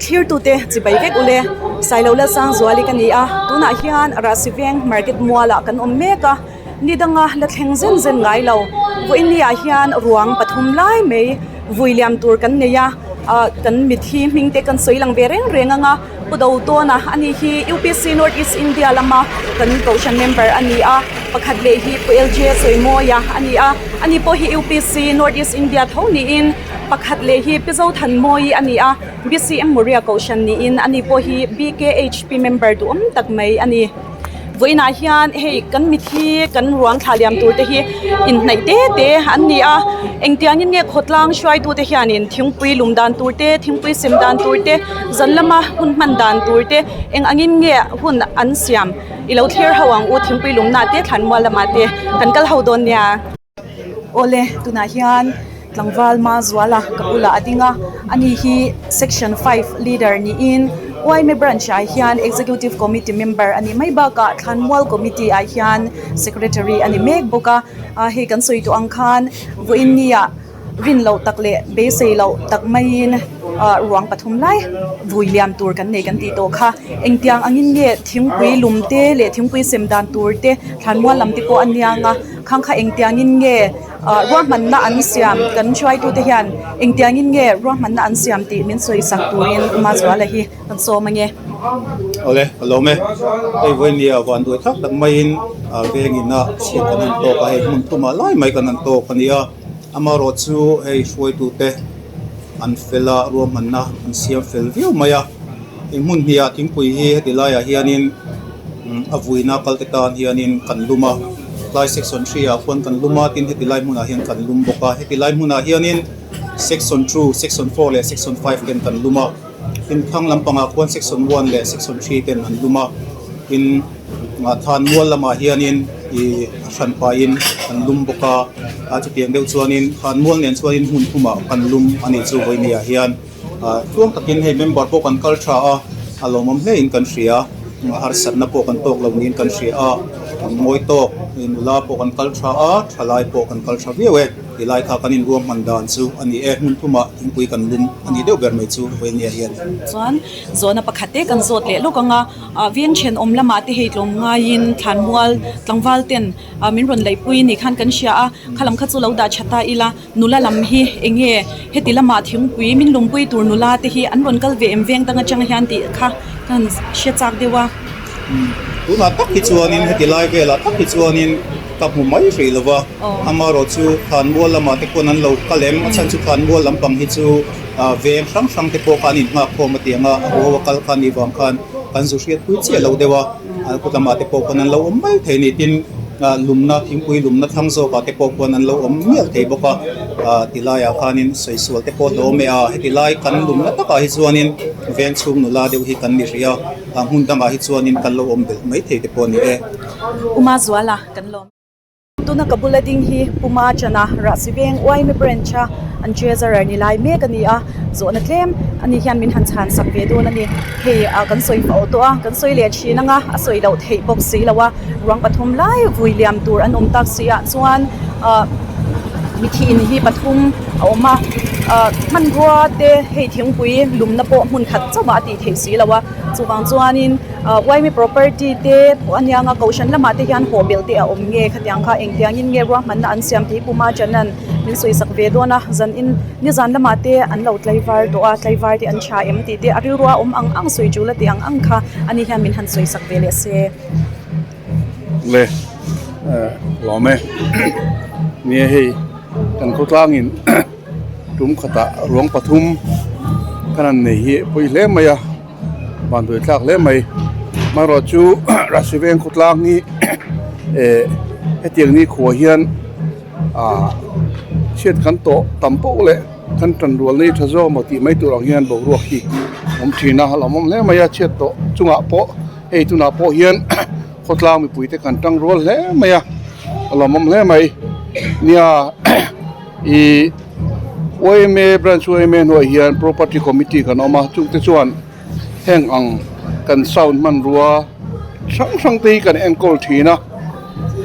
Thlirtute chibai vek ule, Sailo Lalsangzuali ka ni a, tunah hian Rahsiveng Market mualah kan awm mek a, ni danga la thleng zen zen ngai lo. Vawiinniah hian ruang pathum lai mai vui liam tur kan nei a, ah kan mithi hming te kan sawi lang ve reng reng ang a, Pu Dotawna a ni hi UPC North East India lama kan kohhran member a ni a, pakhat leh hi Pu LJ Sawimawia a ni a, ani pawh hi UPC North East India tho niin pakhat leh hi Pi Zothanmawii a ni a, BCM Moria kohhran niin ani pawh hi BKHP member duhawm tak mai a ni. Vawiinah hian hei kan mithi kan ruang thlah liam tur te hi inhnaih te te an ni a, engtiangin nge khawtlang hruaitute hianin thingpui lum dan tur te, thingpui sem dan tur te, zan lama hun hman dan tur te eng angin nge hun an siam i lo thlir ho ang u thingpui lumna te thlanmual lamah te kan kal ho dawn nia. Awle tunah hian tlangval Mazuala ka bulah a ding a, ani hi section five leader niin Uaime branch ah hian executive committee member a nih mai bakah Thlanmual committee ah hian secretary a ni mek bawk a, ah hei kan sawi tawh ang khan vawiin nia rin loh tak leh beisei loh tak maiin ah ruang pathum lai vui liam tur kan nei kan tih tawh kha engtiang angin nge thingpui lum te leh thingpui sem dan tur te thlanmual lam te pawh a niang a. Khang kha engtiangin nge ruahmanna an siam kan hruaitute hian engtiangin nge ruahmanna an siam tih min sawi sak turin Mazuala hi kan sawm ange. Awle, ka lawm e. Hei vawinia van duai tak tak maiin vengin a chhiat kan han tawk a, hei hmun tumah lai mai kan han tawk a nia. Amaherawh chu hei hruaitute an fel a, ruahmanna an siam fel viau mai a. Hei hmun hniah thingpui hi heti laiah hianin a vuina kal te tan hianin kan lum a, tlai section 3 ah khuan kan lum a, tin heti lai hmunah hian kan lum bawk a, heti lai hmunah hianin section 2, section 4 leh section 5 ten kan lum a, tin thlang lampangah khuan section 1 leh section 3 ten an lum a, tin than mual lamah hianin ih a hran pahin an lum bawk a, a chutiang deuh chuanin than mual nen chuanin hmun thumah kan lum a nih chu vawinia hian. Tluang takin hei member pawh kan kal tha a, a lawmawm hle in kan hria, harsatna pawh kan tawk lo niin kan hria a, kan ngawi tawk, nula pawh kan kal tha a, thalai pawh kan kal tha viau e, tilai kha kan inruahman dan chu a ni e, hmun thumah thingpui kan lum a ni deuh ber mai chu Vawinia hian. Chuan zawhna pakhat te kan zawt leh lawk ang a, veng thenawm lamah te hei tlawm ngaiin thlanmual tlangval ten min rawn laihpui ni khan kan hria a, khalam kha chu lo dah tha ta ila. Nula lam hi eng nge heti lamah thingpui min lungpui tur nula te hi an rawn kal ve em veng dang atang hian tih kha ka han hre chak deuh a. Tunah tak hi chuanin heti lai velah tak hi chuanin ka hmu mai hrih lo va, amaherawh chu Thlanmual lamah te khuan an lo kal em, a chhan chu Thlanmual lampang hi chu veng hrang hrang te pawh kha an innghak khawm a tiang a, a huau a kal kha a nih vang khan kan zu hriatpui chiah lo deuh a, kut lamah te pawh khuan an lo awm mai thei ni tin. Lumna thingpui lumna thlang zawkah te pawh khuan an lo awm mial thei bawk a, ti laiah khanin sawi sual te pawh hlawm e a, heti lai kan lumna takah hi chuanin veng chhung nula deuh hi kan ni hrih a, hmun dangah hi chuanin kan lo awm belh mai thei te pawh a ni e. Uma Zuala kan lawm. Tuna ka bula ding hi Puma chana Rahsiveng Uaime branch a an treasurer ni lai mek a ni a, zawhna tlem ani hian min han chhan sak ve dawn a ni. Hei ah kan sawi fo tawh a, kan sawi leh thin ang a, a sawi loh theih bawk si lo a, ruang pathum lai vui liam tur an awm tak si ah chuan ah mithi in hi pathum a awm a, ah hmanrua te hei thingpui lumna pawh hmun khat chauh ah a tih theih si lo a, chuvang chuanin ah uaimi property te pawh a nia ang a, kohhran lamah te hian haw belh te a awm nge khatiang kha engtiangin nge ruahmanna an siam tih Puma Chanan min sawi sak ve dawn a, zan in nizan lamah te an lo tlaivar tawh a, tlaivar te an tha em tih te a rilru a awm ang ang sawi tul a tih ang ang kha ani hian min han sawi sak ve leh se. Le lawm e nia hei kan khawtlangin tum khatah ruang pathum kan han nei hi pawi hle mai a vanduai thlak hle mai amaherawh chu Rahsiveng khawtlang hi eh hetiang ni khuah hian. Ah chhiat kan tawh tam poh leh kan tan rual nei tha zawk maw tih mai tur ang hian boruak hi awm thin a a lawmawm hle mai a chhiat tawh chungah pawh hei tunah pawh hian khawtlang mipui te kan tang rual hle mai a a lawmawm hle mai nia ih yma branch yma hnuaiah hian property committee kan awm a chungte chuan heng ang kan sound hmanrua hrang hrang te hi kan enkawl thin a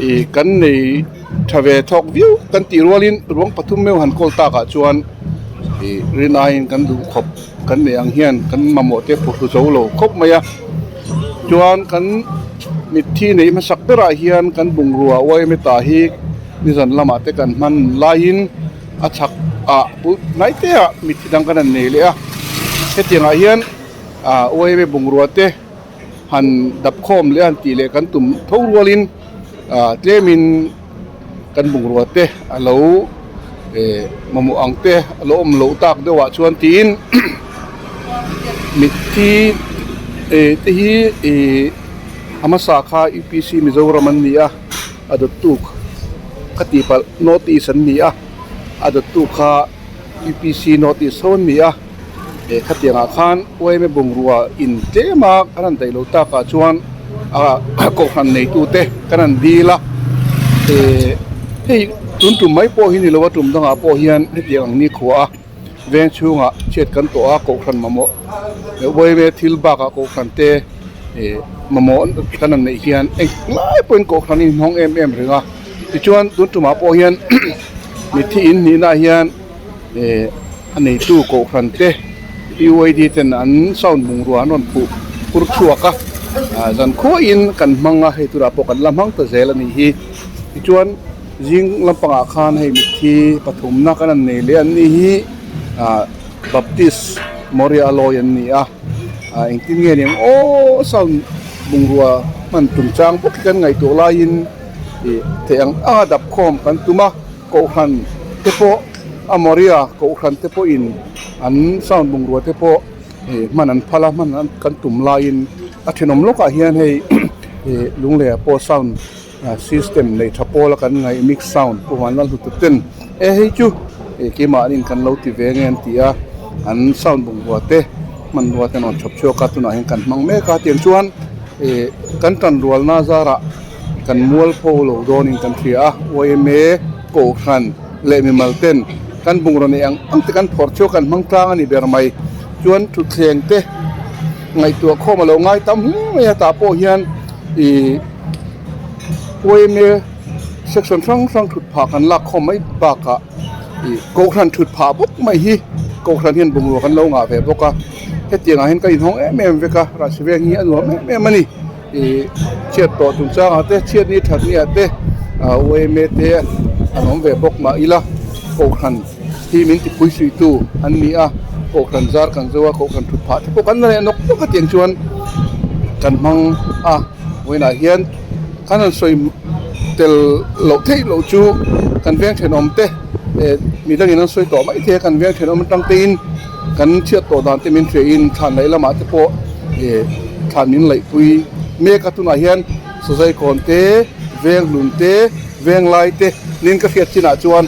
ih kan nei tha ve thawk viau kan tih rualin ruang pathum meuh han kawl takah chuan ih rin aiin kan duh khawp. kan neih ang hian kan mamawh te phuhru zo lo khawp mai a chuan kan mitthi neih hmasak berah hian kan bungrua yma tah hi nizan lamah te kan hman laiin a chhak ah bul hnai te ah mitthi dang kan han nei leh a hetiang ah hian ah yma bungrua te han dap khawm leh a han tih leh kan tum tho rualin ah tlemin kan bungrua te a lo eh mamawh ang te a lo awm loh tak deuh ah chuan tiin mitthi eh te hi ih a hmasa kha U P C Mizoram an ni a a dawttu ka tih palh North East an ni a a dawttu kha U P C North East ho an ni a eh khatiang ah khan yma bungrua in tlem a kan han daih lo tak ah chuan ah kohhran neitu te kan han dil a eh hei tun tum mai pawh hi ni lo a tum dangah pawh hian hetiang ang nikhua a veng chhungah chhiat kan tawh a kohhran mamawh yma thil bakah kohhran te eh mamawh kan han neih hian englai pawhin kohhran hi inhawng em em reng a tichuan tun tumah pawh hian mitthi in hnihna hian. Eh a neitu kohhran te UID ten an sound bungrua an rawn phuh phur chhuak a ah zan khuahin kan hmang a hei turah pawh kan la hmang ta zel a nih hi tichuan zing lampangah khan hei mitthi pathumna kan han nei leh an ni hi ah baptist Moria lawi an ni a ah engtin nge ni ang aw sound bungrua hman tum chang bawk hi kan ngaihtuah laiin ih theih ang anga dap khawm kan tum a. Kohhran te pawh a Moria kohhran te pawhin an sound bungrua te pawh ih hman an phal a hman an kan tum laiin a thenawm lawkah hian hei ih Lungleiah pawh sound system nei tha pawl a kan ngaih mix sound pawh an la hlu ta ten e hei chu ih keimahni kan lo ti ve nge an ti a an sound bungrua te hmanrua te an rawn chhawp chhuak a tunah hian kan hmang mek a tiang chuan ih kan tanrualna zarah. Kan mualpho lo dawnin kan hria a, yma Kohhran leh mimal ten kan bungraw neih ang ang te kan phawrh chhuak kan hmang tlang a ni ber mai. Chuan thutthleng te ngaihtuah khawm a lo ngai tam hle mai a, tah pawh hian ih yma section hrang hrang thut phah kan lak khawm mai bakah ih Kohhran thut phah bawk mai hi Kohhran hian bungrua kan lo ngah ve bawk a, hetiang ah hian ka inhawng em em vek a, Rahsiveng hi a nuam em em a ni. Ih chhiat tawh chungchangah te chhiat ni that ni ah te ah yma te an awm ve bawk mah ila kohhran hi min ti pui suih tu an ni a kohhran zar kan zo a kohhran thut phah te pawh kan la leh nawk nawk a tiang chuan kan hmang a vawiinah hian kan han sawi tel loh theih loh chu kan veng thenawm te eh midangin an sawi tawh mai thei a kan veng thenawm atang te in. Kan chhiat tawh dan te min hriain thlan laih lamah te pawh ih thlan min laihpui mek a tunah hian Sazai kawn te veng hlun te veng lai te nin ka hriat chinah chuan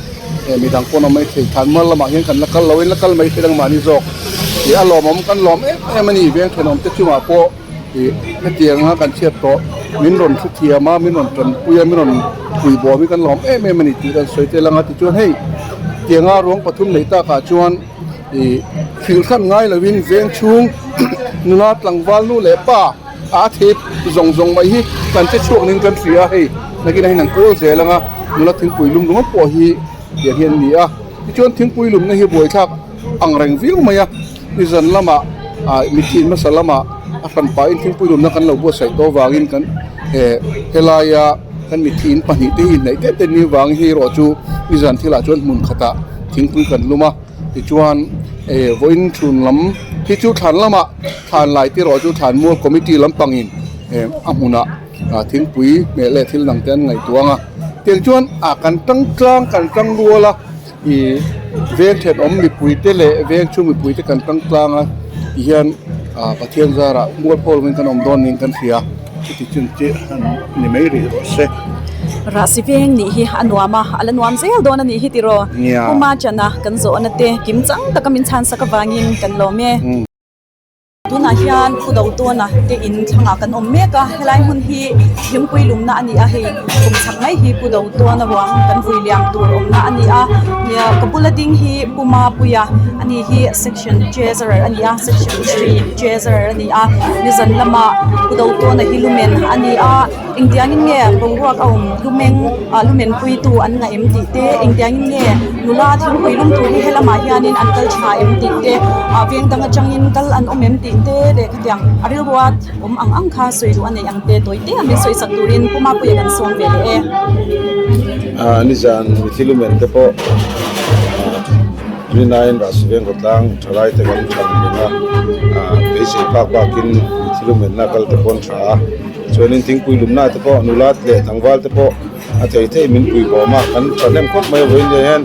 eh midang pawn a awm mai thei thlan mual lamah hian kan la kal lo in la kal mai thei ang mahni zawk ih a lawmawm kan lawm em em a ni veng thenawm te chungah pawh ih hetianga kan chhiat tawh min rawn thu thiam a min rawn tanpui a min rawn pui bawm hi kan lawm em em a ni tih kan sawi tel ang a tichuan hei tianga ruang pathum neih takah chuan. Ih hrilh hran ngai lovin veng chhung nula tlangval nu leh pa a thip zawng zawng mai hi kan che chhuak niin kan hria a hei nakinah hian an kawl zel ang a nula thingpui lum ringawt pawh hi tiang hi an ni a tichuan thingpui lumna hi buaithlak ang reng viau mai a nizan lamah ah mitthi hmasa lamah a hran pahin thingpui lumna kan lo buatsaih tawh avangin kan eh helaia kan mitthi in pahnih te hi inhnaih tep te ni vangin hei erawh chu nizan thilah chuan hmun khatah thingpui kan lum a. Tichuan eh vawiin chhun lam hi chu thlan lamah thlan lai te erawh chu thlan mual committee lampangin eh a hmunah ah thingpui hmeh leh thil dang te an ngaihtuah ang a tiang chuan ah kan tang tlang kan tang rual a ih veng thenawm mipui te leh veng chhung mipui te kan tang tlang a ti hian ah Pathian zarah mualpho lovin kan awm dawn niin kan hria chuti chun chu ni mai rih rawh se. Rahsi veng nih hi a nuam a, a la nuam zel dawn a nih hi tiraw? Puma chana kan zawhna te kim chang taka min chhansak avangin kan lawm e. Tunah hian Phu Do Tawna te in thlangah kan awm mek a, helai hmun hi thingpui lumna a ni a, hei kum chhak mai hi Pu Do Tawna ruang kan vui liam tur awmna a ni a, ka bula ding hi Puma Puia a ni hi section treasurer a ni a, section 3 treasurer a ni a, nizan lamah Pu Do Tawna hi lumen a ni a. Engtiangin nge boruak a awm lumeng ah lumen puitu an ngah em tih te, engtiangin nge nula thingpui lum tur hi helamah hianin an kal tha em tih te, ah veng dang atangin kal an awm em tih te leh khatiang a rilrua awm ang ang kha sawi duh a neih ang te tawi te a min sawi sak turin Pu Mapuia kan sawm ve leh e. Ah nizan mithi lumen te pawh ah Rinaiin Rahsiveng khawtlang thalai te kan than reng a, ah beisei phak bakin mithi lumenna kal te pawh an tha a. Chuanin thingpui lumna te pawh nula leh tlangval te pawh a thei thei min pui bawm a, kan thahnem khawp mai a vawiin hian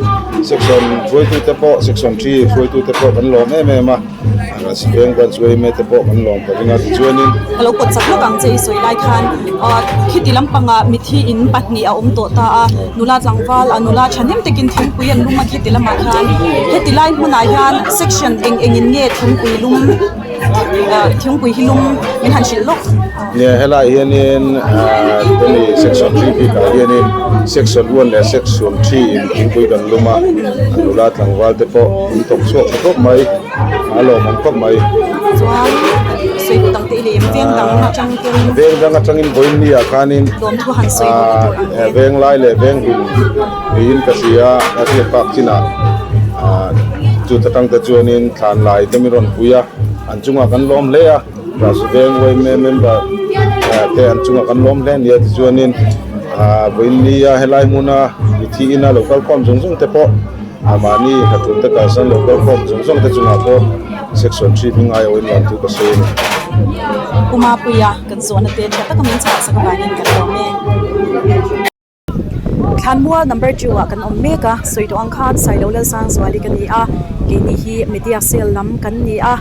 section hruaitu te pawh section thi hruaitu te pawh kan lawm em em a, Rahsiveng branch yma te pawh kan lawm ka ring a tichuanin. Ka lo pawt chak lawk ang che i sawi lai khan khiti lampangah mithi in pahnih a awm tawh ta a, nula tlangval a nula thahnem takin thingpui an lum a khiti lamah khan heti lai hmunah hian section eng engin nge thingpui lum Thingpui hi lum min han hrilh lawk. Nia helai hianin hemi section 3 bikah hianin section 1 leh section 3 in thingpui kan lum a, a nula tlangval te pawh an thawk chhuak tha khawp mai, a lawmawm khawp mai. Chuan sawi duh dang te i lei em veng dang atang ten. Veng dang atangin vawiin ah khanin Lawmthu han sawi duh tur ang te. Veng lai leh veng hlun niin ka hria a hriat bak chinah chuta tang te chuanin thlan lai te min rawn pui a, an chungah kan lawm hle a, Rajveng yma member te an chungah kan lawm hle a nia tichuanin vawiin nia helai hmuna mithi ina lo kal khawm zawng zawng te pawh mahni hnathawh te kalsan lo kal khawm zawng zawng te chungah pawh section 3 hming aiawhin lawm thu ka sawi a ni. Pu Mapuia kan zawhna te tha taka min chhah sak avangin kan lawm e. Thlanmual number 2 ah kan awm mek a, sawi tawh ang khan Sailo Lalsangzuali ka ni a, keini hi media cell lam kan ni a,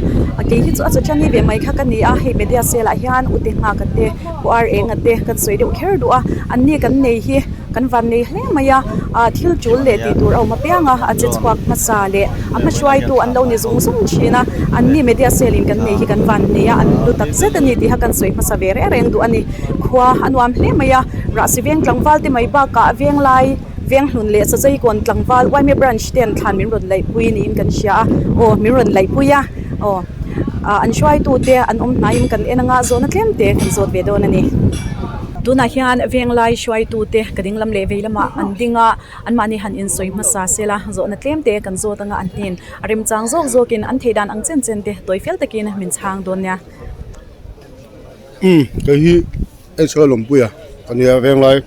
kei hi chu a chawchani ve mai kha ka ni a, hei media cell ah hian ute nghak a te, pu ar eng a te kan sawi deuh kher duh a, an ni kan nei hi kan van nei hle mai a, ah thil tul leh tih tur a awm apiang a, a che chhuak hmasa leh a hmahruaitu an lo ni zung zung thin a, an ni media cell in kan nei hi kan van nei a, an hlu tak zet a ni tih kha kan sawi hmasa ve reng reng duh a ni. Khua a nuam hle mai a, Rahsi veng tlangval te mai bakah Venglai, Venghlun leh Sazaikawn tlangval yma branch ten thlan min rawn laihpui niin kan hria a, aw min rawn laihpui a, aw an hruaitu te an awm hnaiin kan en anga zawhna tlem te kan zawt ve dawn a ni. Tunah hian Venglai hruaitu te ka ding lam leh vei lamah an ding a, anmahni han insawi hmasa sela zawhna tlem te kan zawt anga an hnen a remchang zawk zawkin an theih dan ang chen chen te tawi fel takin min chhang dawn nia. Umm kei hi H Lawmpuia ka nia Venglai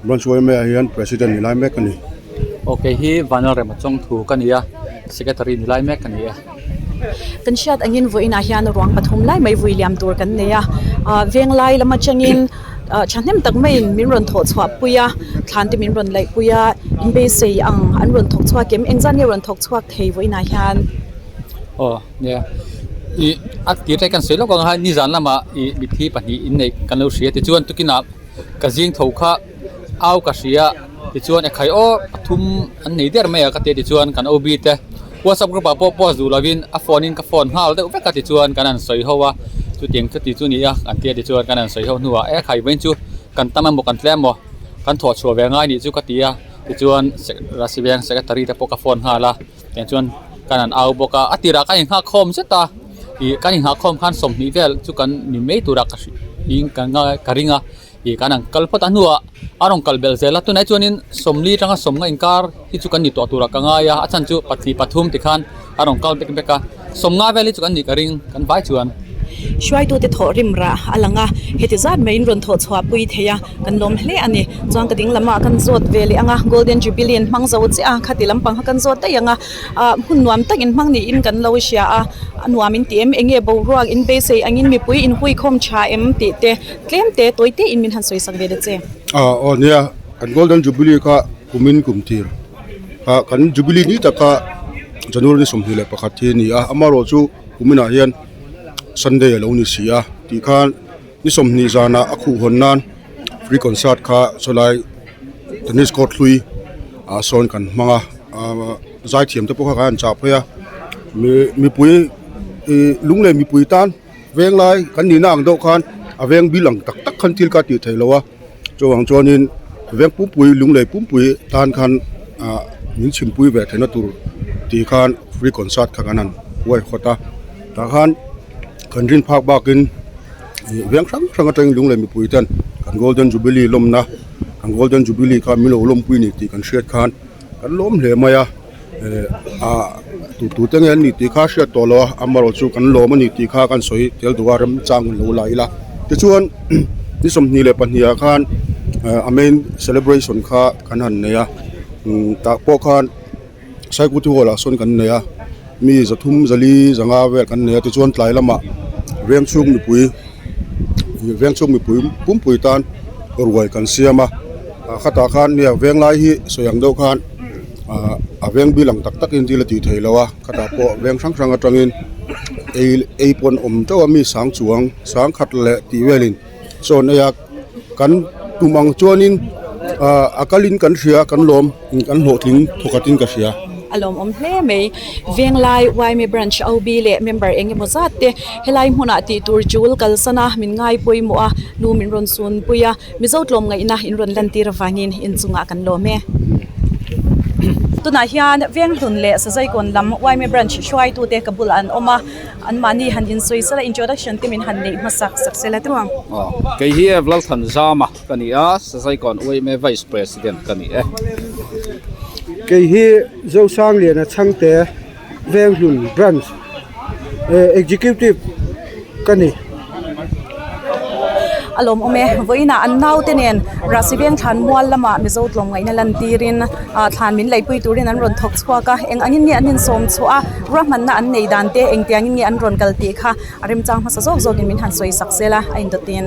Branch yma ah hian President ni lai mek ka ni. Aw kei hi Vanlalrema Chawngthu ka ni a, Secretary ni lai mek ka ni e. Kan hriat angin vawiinah hian ruang pathum lai mai vui liam tur kan nei a, ah Venglai lam atangin ah thahnem tak maiin min rawn thawh chhuah pui a, thlan te min rawn laih pui a, inbeisei ang an rawn thawk chhuak em? Engzat nge rawn thawk chhuak thei vawiinah hian? Aw nia ih a tir te kan sawi lawk ang a nizan lamah ih mithi pahnih inneih kan lo hria tichuan tukinah ka zing tho kha au ka hria tichuan ekhai aw pathum an nei der mai a ka tia tichuan kan OB te whatsapp group ah pawh post duh lovin a phone in ka phone nghal deuh vek a tichuan kan han sawi ho a chutiang chuti chu ni a kan tia tichuan kan han sawi ho hnuah ekhai vawiin chu kan tam emaw kan tlem emaw kan thawh chhuah ve ngai nih chu ka ti a tichuan Rasiviang secretary te pawh ka phone nghal a. Tiang chuan kan han au bawk a a tirah kan inghak khawm zet a ih kan inghak khawm khan 20 vel chu kan ni mai turah ka hrilh in ka ngai ka ring a ih kan han kal phawt a hnuah a rawn kal belh zel a tunah chuanin 40 atanga 50 inkar hi chu kan ni tawh turah ka ngai a a chhan chu pahnih pathum tikhan a rawn kal bek bek a 50 vel hi chu kan nih ka ring kan vai chuan. Hruaitute thawh rim rah a lang a, heti zat maiin rawn thawh chhuah pui thei a, kan lawm hle a ni. Chuan ka ding lamah kan zawt ve leh ang a, Golden Jubilee an hmang zo chiah a, khati lampang kha kan zawt daih ang a, ah hmun nuam tak inhmang niin kan lo hria a, a nuam in ti em, eng nge boruak in beisei angin mipui in hui khawm tha em tih te tlem te tawi te in min han sawi sak ve ta che. Ah aw nia, kan Golden Jubilee kha kumin kum tir ah kan Jubilee ni taka January ni 21 hi a ni a, amaherawhchu kuminah hian Sunday a lo ni si a tih khan ni 20 zanah a khuh hawn nan free concert kha sawlai tennis court hlui ah sawn kan hmang a ahh zaithiam te pawh kha kan han chah phei a mi mipui ih lung leh mipui tan veng lai kan nihna ang deuh khan a veng bil ang tak tak khan thil kha tih theih loh a chuvang chuanin veng pumpui lung leh pumpui tan khan ah min chhimpui ve theihna tur tih khan free concert kha kan han huaihawt a tah khan kan rin phak bakin. Veng hrang hrang atangin lung leh mipui ten Kan Golden Jubilee lawmna kan Golden Jubilee kha min lo lawmpui ni tih kan hriat khan kan lawm hle mai a eh ah tu tu te nge an nih tih kha hriat tawh lo a amaherawh chu kan lawm a ni tih kha kan sawi tel duh a remchang lo la ila tichuan ni 22 ah khan a main celebration kha kan han nei a tah pawh khan. Saikuti hall ah sawn kan nei a mi 300 400 500 vel kan nei a tichuan tlai lamah veng chhung mipui veng chhung mipui pumpui tan ruai kan siam a ah khatah khan nia veng lai hi sawi ang deuh khan ah a veng bil ang tak tak in thil a tih theih loh a khatah pawh veng hrang hrang atangin ei ei pawn awm teuh a mi sang chuang sang khat leh tih velin chaw an ei a kan tum ang chuanin ah a kalin kan hria kan lawm kan hlawhtling thawkhatin ka hria. A lawmawm hle mai. Venglai YMA Branch OB leh member eng emaw zat te helai hmunah tih tur chul kalsan a min ngai pawimawh a lu min rawn sun pui a Mizo tlawmngaihna in rawn lantir avangin inchungah kan lawm e. Tunah hian Venghlun leh Sazaikawn lam YMA Branch hruaitute ka bulah an awm a. An mahni han insawi sela introduction te min han neih hmasak sak sela teuh ang. Aw, kei hi Lalthan Zama ka ni a, Sazaikawn UMA Vice President ka ni e. Kei hi Zosangliana Chhangte Venghlun Branch Executive ka ni. A lawmawm e, vawiinah an naute nen Rahsi Veng thlan mual lamah Mizo tlawmngaihna lantirin thlan min leipui turin an rawn thawk chhuak a, eng angin nge an insawm chhuah a, ruahmanna an nei dan te engtiangin nge an rawn kal tih kha a remchang hmasa zawk zawkin min han sawi sak zel a, a indawtin.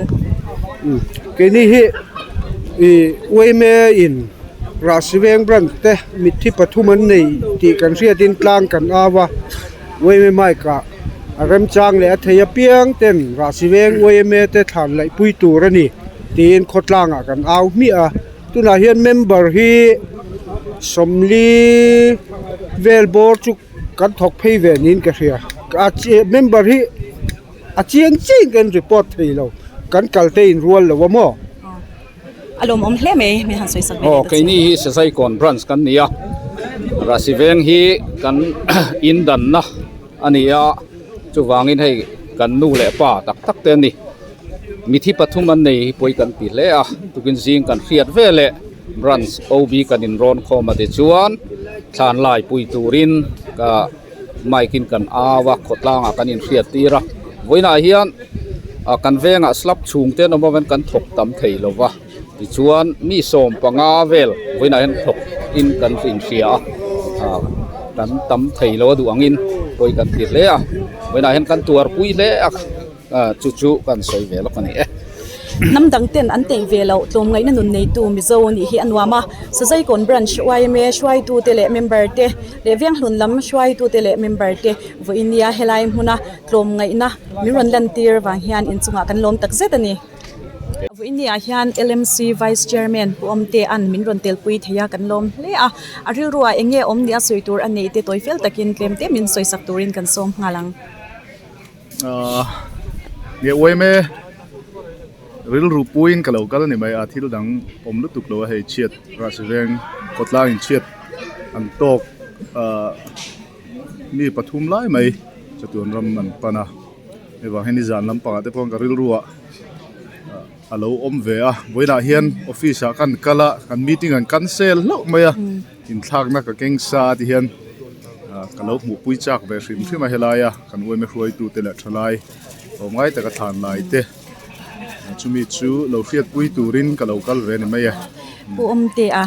Keini hi Uaime in Rahsi Veng branch te mitthi pathum an nei tih kan hriatin tlang kan au a. Uaime mic ah a remchang leh a thei apiang ten Rahsi Veng Uaime te thlan laihpui tur a ni tiin khawtlang ah kan au hmiah a tunah hian member hi 40 vel bawr chu kan thawk phei ve niin ka hria a member hi a chiang chiang kan report thei lo kan kal te in rual lo a maw. A lawmawm hle mai min han sawi sak ve Aw keini hi Sazaikawn branch kan ni a Rahsi veng hi kan in danna a ni a chuvangin hei kan nu leh pa tak tak te a ni mithi pathum an nei hi pawi kan ti hle a tukin zing kan hriat ve leh branch OB kan inrawn khawm a tichuan thlan lai pui turin ka mic in kan au a khawtlangah kan inhriat tir a vawiinah hian ah kan vengah slab chhung te an awm avangin kan thawk tam thei lo va tichuan mi 15 vel vawiinah hian thawk in kan inhria a ah kan tam thei lo a duh angin pawi kan ti hle a vawiinah hian kan tuarpui hle a. Ah chu chu kan sawi ve lawk a ni e. Hnam dang ten an tei ve loh tlawmngaihna nun neitu Mizo nih hi a nuam a. Sazaikawn Branch yma hruaitute leh member te leh Venghlun lam hruaitute leh member te vawiin nia helai hmuna tlawmngaihna min rawn lantir vang hian inchungah kan lawm tak zet a ni. Vawiin niah hian LMC Vice Chairman Pu Awmtea'n min rawn telpui thei a kan lawm hle a. A rilruah eng nge awm nia sawi tur a neih te tawi fel takin tlem te min sawisak turin kan sawm nghal ang. Ahh nge uaime rilru puiin ka lo kal a ni mai a thil dang awm lutuk lo a hei chhiat rahsi veng khawtlang in chhiat an tawk ahh mi pathum lai mai chatuan ram an pan a hei vang hian nizan lampangah te pawh ka rilru ah a lo awm ve a vawiinah hian office ah kan kal a kan meeting an cancel hlauh mai a. Inthlakna ka keng sa ti hian ka lo hmuhpui chak ve hrim hrim a helaia kan uaime hruaitute leh thalai awm ngai taka thlan lai te chumi chu lo hriatpui turin ka lo kal ve a ni mai e. Pu Awmtea,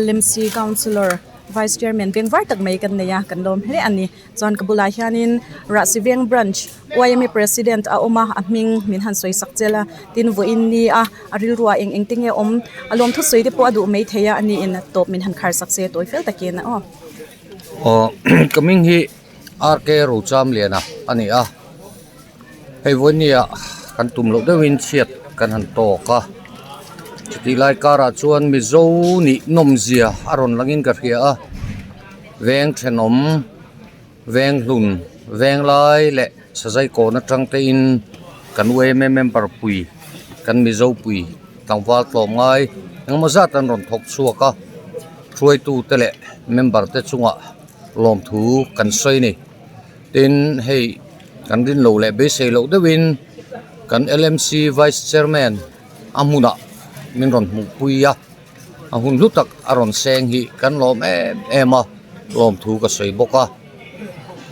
LMC Councillor, Vice Chairman bengvar tak mai kan nei a, kan lawm hle a ni. Chuan ka bulah hianin Rahsi Veng Branch YMA President a awm a, a hming min han sawi sak chel a, tin vawiin ni a, a rilruah eng eng te nge awm, a lawm thusawi te pawh a duh mai thei a, ani in tawp min han khar sak se tawi fel takin aw. Aw ka hming hi RK Rochamliana a ni a, hei vawiin ni ah kan tum loh deuhin chhiat kan han tawk a, chutih lai karah chuan Mizo nih nawmzia a rawn langin ka hria a. Veng thenawm, veng hlun, veng lai leh sazai kawn atang te in kan yma member pui kan mizo pui tlangval tlawm ngai engemaw zat an rawn thawk chhuak a hruaitu te leh member te chungah lawmthu kan sawi a ni tin hei kan rin loh leh beisei loh deuhin kan LMC vice chairman a hmunah. min rawn hmuhpui a a hun hlu tak a rawn seng hi kan lawm em em a lawmthu ka sawi bawk a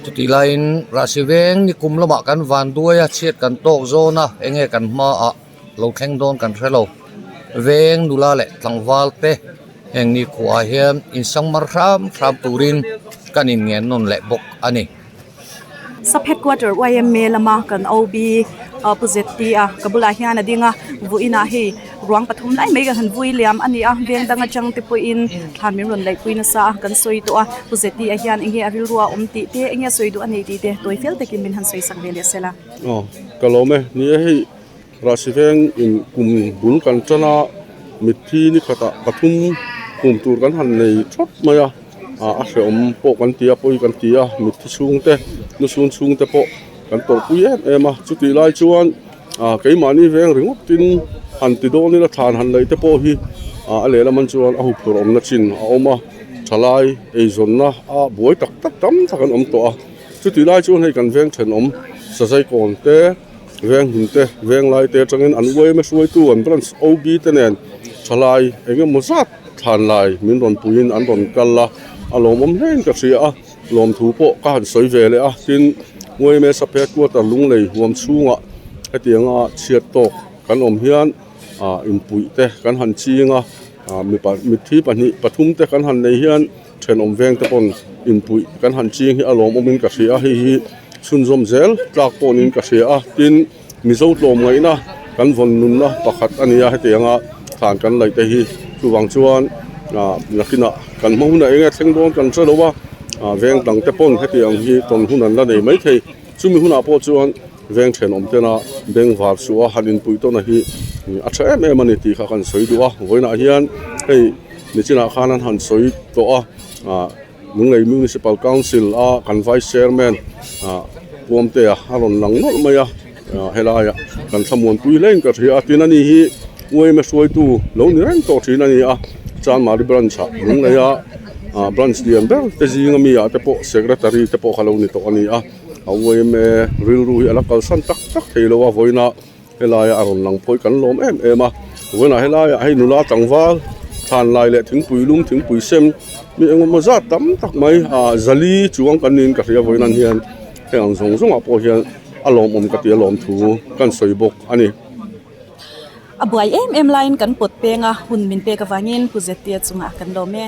chutih laiin rahsi veng ni kum lamah kan van duai a chhiat kan tawk zawn a enge kan hmaah lo thleng dawn kan hre lo veng nula leh tlangval te heng ni khuaah hian insangmar hram hram turin kan inngen nawn leh bawk a ni. Sub headquarter YMA lama kan OB Pu ZT a ka bulah hian a ding a vawiinah hei ruang pathum lai mai kan han vui liam a ni a veng dang atang te pawhin thlan min rawn laihpui nasa a kan sawi tawh a Pu ZT a hian eng nge a rilru a awm tih te eng nge a sawi duh a nei tih te tawi fel takin min han sawi sak ve leh sel a. Aw ka lawm e ni e hei Rahsi veng in kum bul kan tan a mitthi ni khatah pathum kum tur kan han nei thawt mai a ah a hrehawm pawh kan ti a pawi kan ti a mitthi chhungte nu chhung chhungte pawh kan tawrhpui em em a chutih lai chuan ah keimahni veng ringawt in han ti dawn ila thlan han laih te pawh hi ah a lehlam an chuan a huphurh awmna chin a awm a thalai eizawnna a buai tak tak tam tak an awm tawh a chutih lai chuan hei kan veng thenawm sazai kawn te. Veng hmun te, veng lai te atangin an uaima hruaitu an branch OB te nen thalai eng emaw zat thlan lai min rawn puiin an rawn kal a, a lawmawm hlein ka hria a, lawmthu pawh ka han sawi ve leh a, tin uaima sub headquarter lunglei huam chhungah hetianga chhiat tawk kan awm hian ah inpuih te kan han ching a, ah mipa mitthi pahnih pathum te kan han nei hian thenawm veng te pawn inpuih kan han ching hi a lawmawmin ka hria a, hei hi chhunzawm zel tlak pawhin ka hria a, tin Mizo tlawmngaihna kan vawn nunna pakhat a ni a, hetianga thlan kan laih te hi chuvang chuan ah nakinah kan hma hunah eng nge thleng dawn kan hre lo a, ah veng dang te pawn hetiang hi tawn hun an la nei maithei, chumi hunah pawh chuan veng thenawm tena bengvar suh a han inpuih tawna hi a tha em em a ni tih kha kan sawi duh a, vawiinah hian hei nichinah khan an han sawi tawh a ah Lunglei Municipal Council a kan Vice Chairman ah Puamtea a rawn lang nawlh mai a ah helaiah kan thlamuanpui hlein ka hria a tin ani hi uaima hruaitu lo ni reng tawh thin a ni a Chanmari branch ah Lungleia ah branch lian ber te zinga mi ah te pawh secretary te pawh kha lo ni tawh a ni a. A uaime rilru hi a la kalsan tak tak thei lo a vawiinah helaia a rawn lang pawh hi kan lawm em em a vawiinah helaia hei nula tlangval thlan lai leh thingpui lum thingpui sem mi engemaw zat tam tak mai ah zali chuang kan niin ka hria vawiin an hian heng ang zawng zawngah pawh hian a lawmawm ka ti a lawm thu kan sawi bawk a ni. A buai em em laiin kan pawt peng a hun min pek avangin Pu Zetia chungah kan lawm e.